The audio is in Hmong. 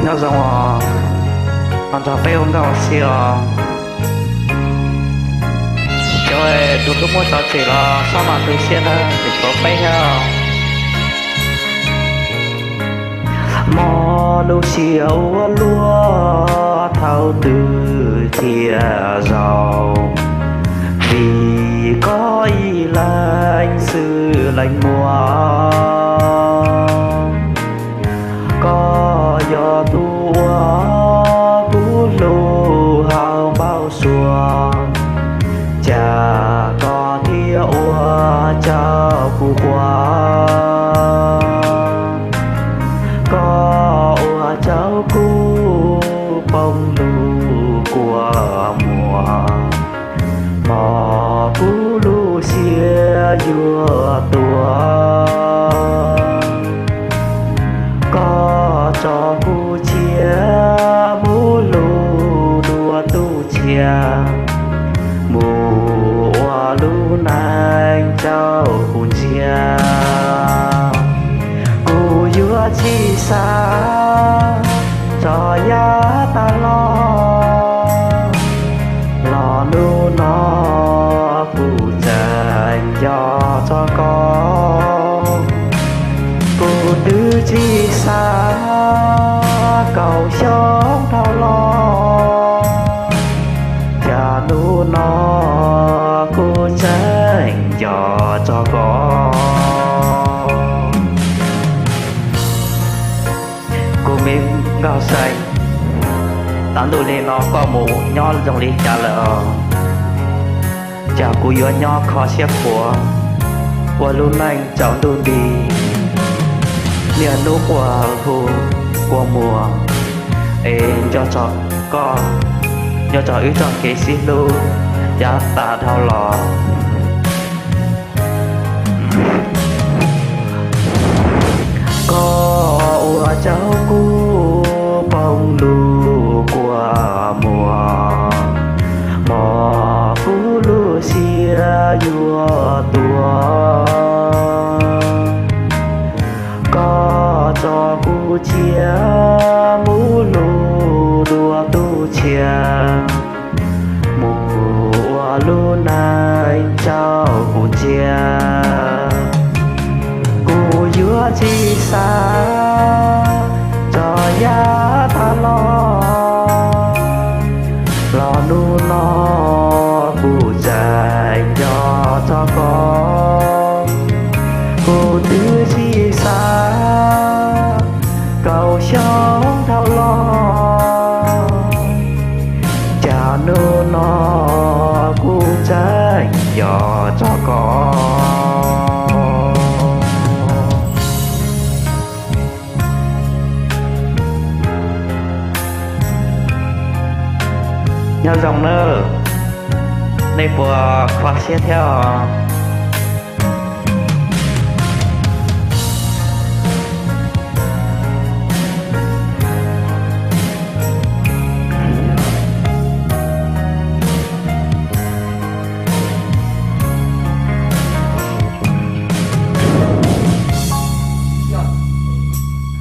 Nyob zoo os, los nrog peb ua nkauj ua si os. Cov tus hlub muab tso tseg los xob mas tu siab na, tsis tshuav peb thiab. Mob lub siab ua luaj thaum twg thiaj zaum, vim koj ib leeg xwb leej muaj. Koj yog tus uas kuv hlub hauv npau suav, cas koj thiaj ua rau kuv quaj. Koj ua rau kuv poob lub kua muag, hos kuv lub siab yuav tuag. Koj tso kuv cia mus hlub dua tus tshiab, mus ua lub neej rau kuv ntsia. Kuv yuav tsis xav tso yam tas los, los hnub no kuv tseem nco txog koj. Kuv twb tsis xav kaum xyoo dhau los, cas hnub no kuv tseem nco txog koj. Kuv me nkauj xeeb, tau ntuj li no koj mus nyob zoo li cas lawm? Cas kuv yuav nyob kho siab khuav ua lub neej tsaus ntuj nti, niaj hnub quaj hu quaj muag, es nco txog koj, nco txog wb txoj kev sib hlub yav tas dhau los. Koj ua rau kuv poob lub kua muag, hos kuv lub siab yuav tuag. Koj tso kuv cia mus hlub dua tus tshiab, mus ua lub neej rau kuv ntsia. Kuv yuav tsis xav tso yam tas los, los hnub no kuv tseem nco txog koj. Kuv twb tsis xav kaum xyoo dhau los, cas hnub no kuv tseem nco txog koj. Nyob zoo nawb, nej puas kho siab thiab os?